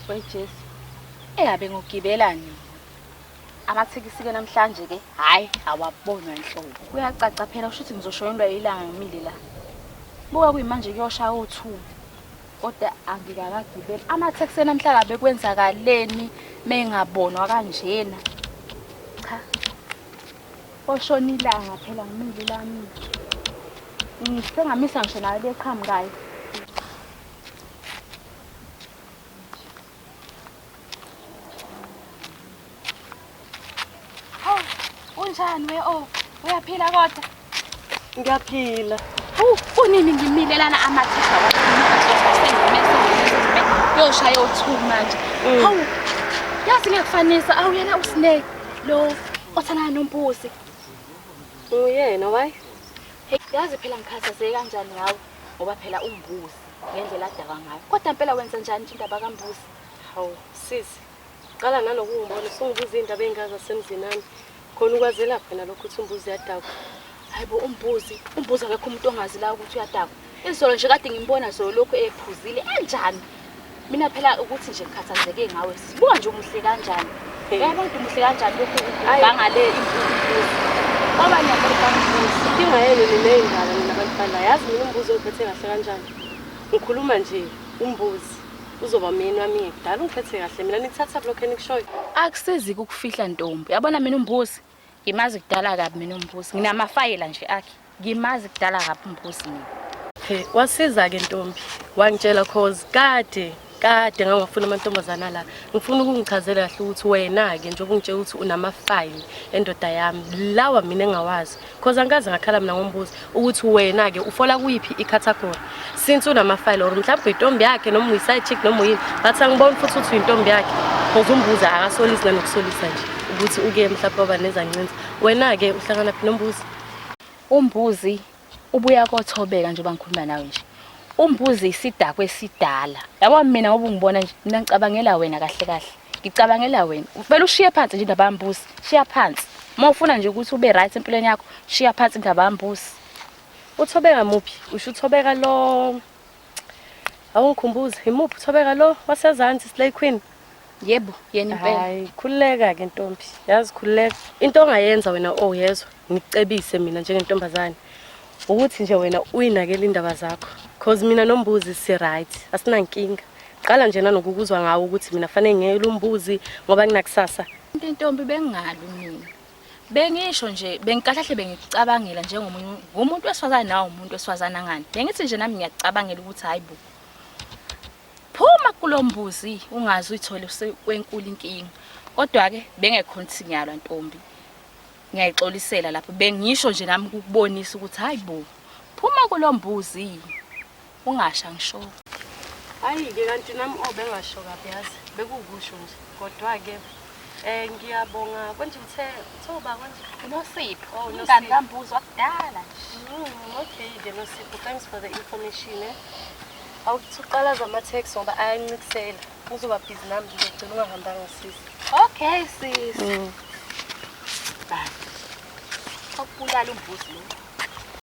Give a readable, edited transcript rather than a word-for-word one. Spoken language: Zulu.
We Jesu. Engabe ngogibela nini? Amathekisi-ke namhlanje-ke hhayi awabonwa nhlobo. Kuyacaca phela kusho ukuthi ngizoshonelwa ilanga ngimile la. Buka kuyimanje kuyoshaya o-two. Kodwa angikakagibeli. Amathekisi namhlanje bekwenzakaleni mengabonwa kanjena. Cha. Oshona ilanga phela ngimile la mina. Ngisengamisa ngisho nayo leqhamukayo. Hawu, unjani we oh? Uyaphila kodwa? Ngiyaphila. Hawu, kunini ngimile lana amathisa sengime kuyoshaya o-two manje. Hawu, yazi ngiyakufanisa awu yena uSnake lo othandana noMbusi. Nguyena why? Hey, yazi phela ngikhathazeke kanjani ngawe ngoba phela umbusi ngendlela adakwa ngayo. Kodwa impela wenza njani nje indaba kaMbusi? Hawu, sisi. Qala nalokungibona usungibuza iy'ndaba ey'ngaka zasemzini nami. Khona ukwazela phela lokho ukuthi umbuzi uyadakwa. Hayibo umbuzi, umbuzi akekho umuntu ongazi la ukuthi uyadakwa. Izolo nje kade ngimbona zolo lokhu ephuzile enjani? Mina phela ukuthi nje ngikhathazeke ngawe. Sibuka nje umuhle kanjani. Uyabona ukuthi umuhle kanjani lokhu ubhanga le imbuzi. Ngoba niyabona umbuzi. Inkinga yenu niney'ndaba nina abantu bala. Yazi mina umbuzi ongiphethe kahle kanjani. Ngikhuluma nje umbuzi uzoba myeni wami ngekudala ungiphethe kahle mina nithatha lokho enikushoyo. Akusizi ukufihla ntombi. Yabona mina umbuzi ngimazi kudala kabi mina umbuzi. Nginamafayela nje akhe. Ngimazi kudala kabi umbuzi mina. He, wasiza-ke ntombi wangitshela cause kade kade ngangafuna amantombazana la ngifuna ukungichazela kahle ukuthi wena-ke njengoba ungitshela ukuthi unamafayili endoda yami lawa mina engawazi cause angikaze ngakhala mina ngombuzi ukuthi wena-ke ufola kuyiphi i-category since unamafayili or mhlawumbe uyintombi yakhe noma uyi-side chick noma uyini but angiboni futhi ukuthi uyintombi yakhe cause umbuzi akasolisi nanokusolisa nje ukuthi uke mhlawumbe waba nezancinza wena-ke uhlangana phi nombuzi. Umbuzi ubuya kothobeka njengoba ngikhuluma nawe nje. Umbuzi isidakwa esidala. Yabo mina ngoba ungibona nje mina ngicabangela wena kahle kahle. Ngicabangela wena. Vele ushiye phansi nje indaba yambuzi. Shiya phansi. Uma ufuna nje ukuthi ube right empilweni yakho, shiya phansi indaba yambuzi. Uthobeka muphi? Usho uthobeka lo Awungikhumbuze, imuphi uthobeka lo wasezansi Slay Queen? Yebo, yena impela. Hayi, khululeka ke ntombi. Yazi khululeka. Into ongayenza wena oh yezwa, ngikucebise mina njengentombazane. Ukuthi nje wena uyinakele indaba zakho. Cause mina nombuzi si right, asinankinga. Qala nje nanokukuzwa ngawo ukuthi mina fanele ngiyele umbuzi ngoba nginakusasa. Intombi bengingalwi mina. Bengisho nje bengikahlahle bengikucabangela njengomunye ngumuntu wesifazane nawe umuntu wesifazane angani. Bengithi nje nami ngiyacabangela ukuthi hayi bo. Phuma kulombuzi ungaze uyithole usekwenkulu inkinga. Kodwa ke bengekhona ukuthi ngiyalwa ntombi. Ngiyayixolisela lapho bengisho nje nami ukukubonisa ukuthi hayi bo. Phuma kulombuzi ungasha ngisho. Hayi-ke kanti nami oh bengasho kabi yazi bekuwukusho nje kodwa-ke ngiyabonga konje uthe uthe uba konje Unosipho. Oh, Umngani Nosipho. kaMbuzi wakudala nje. Okay-ke Nosipho, thanks for the information eh. Awuthi uqalaza ama-taxi ngoba ayancikisela. Uzoba busy nami ngizogcina ungahambanga sisi. Okay sis. Bye. Okubulala umbuzi lo.